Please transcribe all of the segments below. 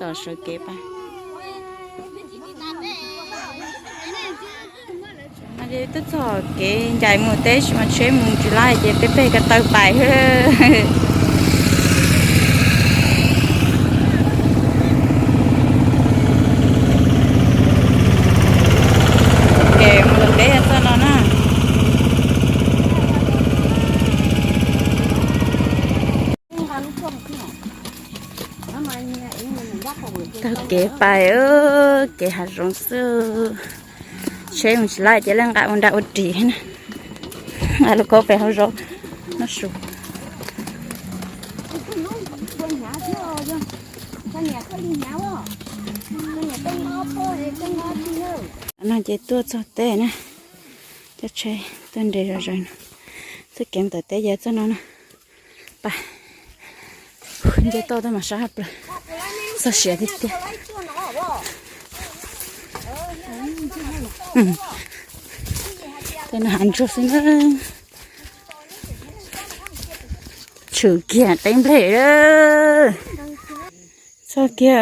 Sawv kev pais. Twb txog kev ncaim mus teb sis mas tsheb mus tsis laib ces peb peg ko taw pais. Kev mus teb yog txoj no na. Taug kev pais, kev hav zoov xwb. Tsheb mus tsis laib ces lawv nqa ua nra ua ris na. Nqa lub kaub pem hauv zos noj su. No ces tuaj txog teb na. Coj tsheb tuaj nres zom zaws no. Txoj kev mus tom teb ces txoj no na. Pais. Nce toj tuaj mas sab haj plaws. Txog siav tiag tiag. Tej no hav ntsuag xwb na. Tshwm kiag teeb nplej lawm. Txog kiag.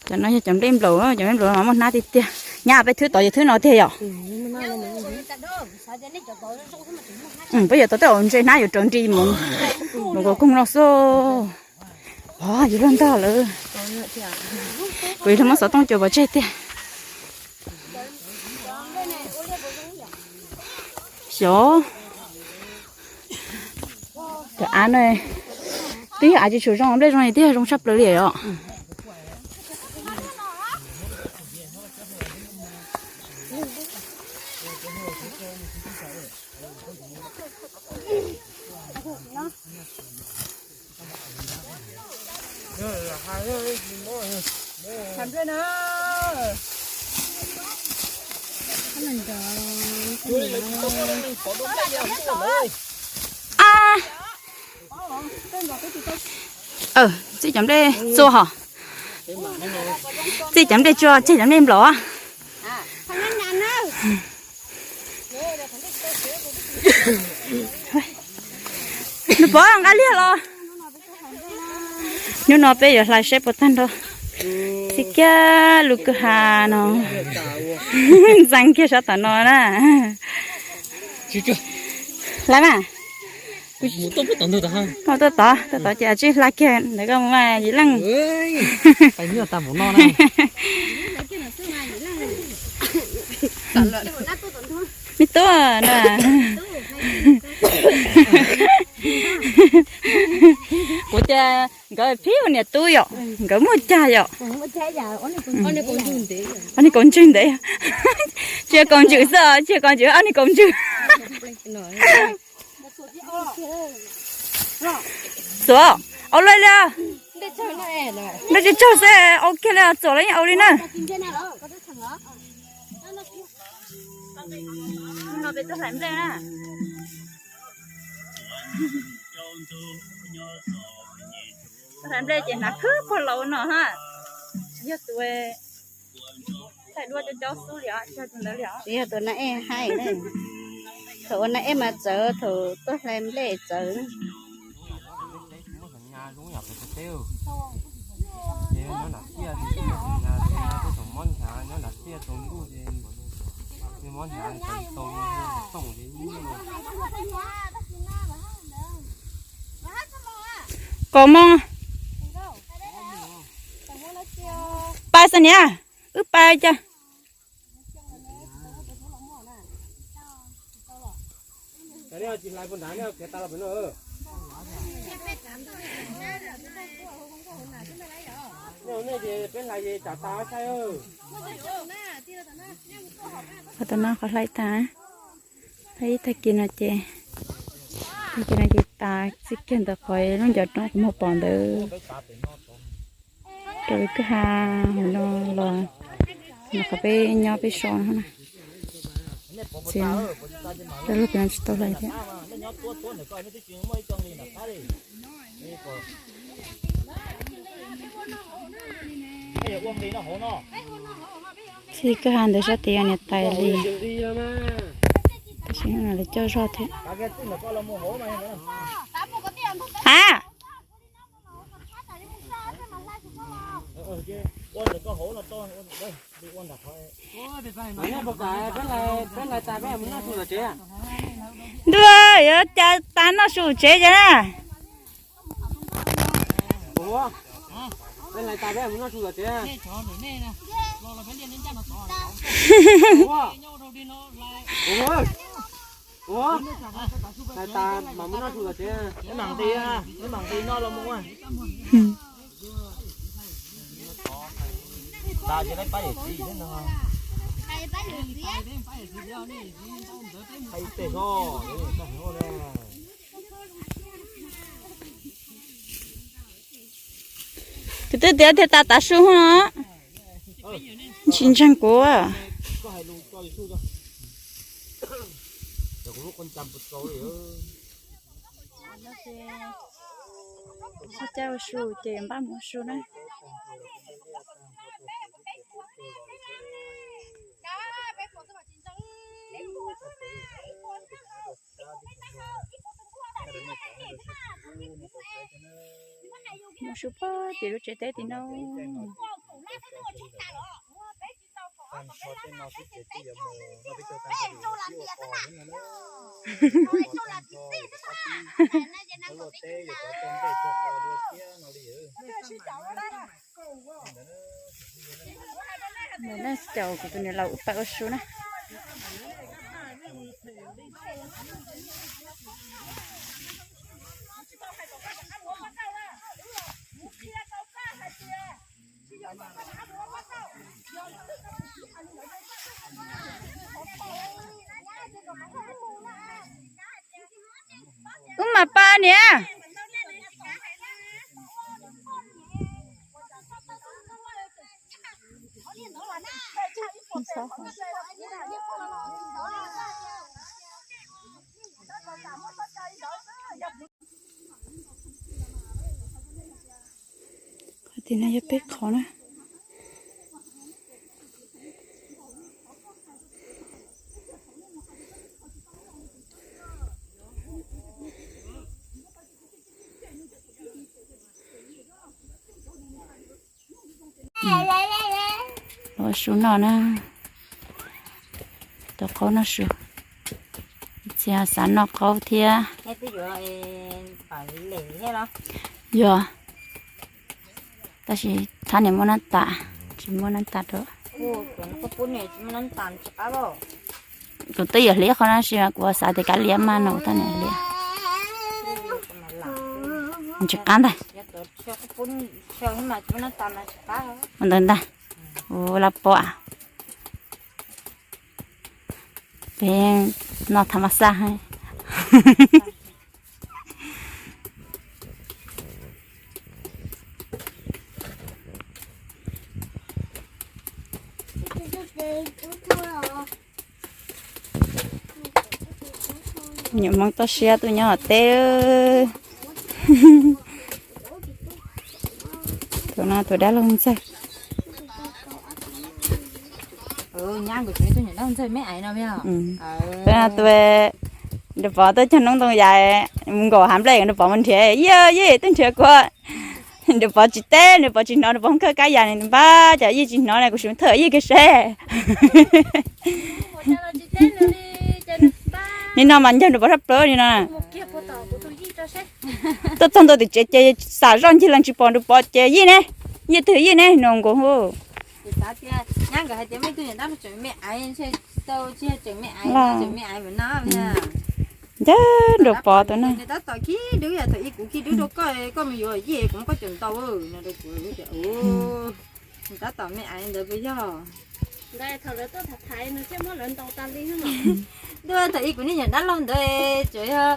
Cov no yog cov nplej nplaum, cov nplej nplaum no muaj hnab tiag tiag. Nyab peb thwb tod ces thwb no tiag yom. Peb yuav tau tej ntse hnab yuav raws nri mus, mus kom koog no xwb. Yus loj ntog lawm. Kuv yuav muab xov tooj cuam pov tseg tiag. Xyov. Cov av no twb yog av tsis tshua zoo, nplej zoo li twb yog zoo tshaj plaws li os. Txij cov nplej txua hos. Txij cov nplej txua, txij cov nplej nplaum. Nws pov nqa liag los. Hnub no peb yuav hlais seb puas tag nrho. Txij kiag lub kwj ha no. Ntxeev kiag sab tom no na. Hlais mas. Koj tuaj tod, tuaj tod ces tsij hlais kiag ntawd koj mus mas Yim Leej. Me tub na. Kuv tias nkawd phib ua niam tub yom, nkawd muaj cag yom. Ob niag kaus ntswg ntev, tsis yog kaus ntswg xwb, tsis yog kaus ntswg, ob niag kaus ntswg. Txuam, au li li. Nplej tsaug xwb, au kiag li, txuam los yeej au li na. Hlais nplej ces hnav khwb puag laus no ha. Yog tus thaij duab cov cov xub li, tsis yog tus ntawd li. Tsis yog tus na ej haib na. Thaum ua na ej mas txawv, thaum tuaj hlais nplej txawv. Kaum moos. Pais xwb niam, wb pais cas. Qhov tom no qhov hlais tas, ib tag kis no ces, tag kis no ces tas txij kiag ntawm qhov lub ncov roob kuv muab pom ntawd. Raws li kwj ha hauv no los, qhov peb nyob peb so no na. Txiv, rau lub pem no tsis tau hlais thiab. Txij kwj ha ntawd sab tid yog niam tais li, tab sis lawv coj zog thiab. Ha! Ntuj, yuav cas tas noj su tsev cas na. Kuv twb tias thiaj tas tav su no, tsis ntseeg kuv. Tsis caij ua su ces npaj mus ua su na. Mus su pag tim lub tsev teb tim no. Nws leej caum kuv tus niam laus ua paj ua su na. Wb mam pab niam. Qhov tim no yog peb qhov na. Los su noj na. Tus qaub noj su. Txiv xav noj qaub thiab. Yog, tab sis thab niam muaj nab tas, tsis muaj nab tas rau. Kuv twb yuav hliv qhov no sis mas kuv xav tias kav liam mas no kuv thab niam hliv. Tsis qab ntag. Ua ntawd ntag. Ua laj pob. Peb noj thav mas xaj. Nyuam Hmoob toj siab tuaj nyob teb. Tus no tus dab laug ntxawg. Tus no tus, nws pov tuaj cog noob ntoo yas, mus nkaum hav nplej nws pov mus nrhiav, yog yij twb nrhiav kuv. Nws pov tsis teb, nws pov tsis hnov, nws pov kawg kab yas npab, cas yij tsis hnov na, kuv sim thawj yij kiag seb. Nim no mas ncag nws pov sab plaws li no. Tuaj txog ntua tim tsev ces xam zoj ncig los tsis pom nws pov ces yij ne, yij twg yij ne no nkaus hu. Ncag nws pov tus na. Ntuj, thaum ib kuv niag nyuam dab laug ntawd tseem yog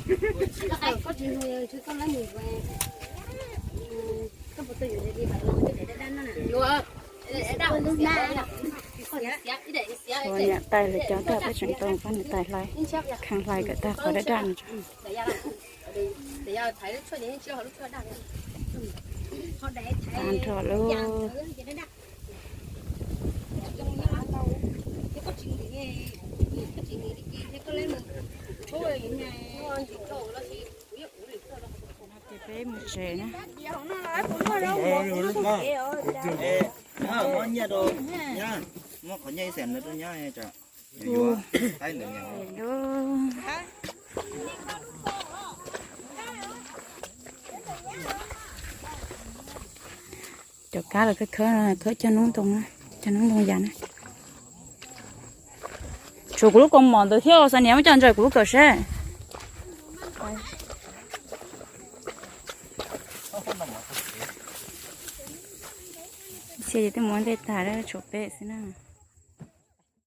Niam tais lawv cov tag peb tseem tau pab niam tais hlais, khee hlais kom tag qhov daj daj no tso. Tag nrho lawm. Ces peb mus tsev na. Muab nyiaj rau nyab, muab qhov nyiaj ib xees ntawd rau nyab. Cov kab lawv khawb khawb, khawb cog noob ntoo, cog noob ntoo yas na. Tshuav kuv lub kaus mom ntawd thiab, xav niam muab coj ntsaws kuv lub kawm seb. Xia ces twb mus ua ntej tag, tshuav peb xwb na.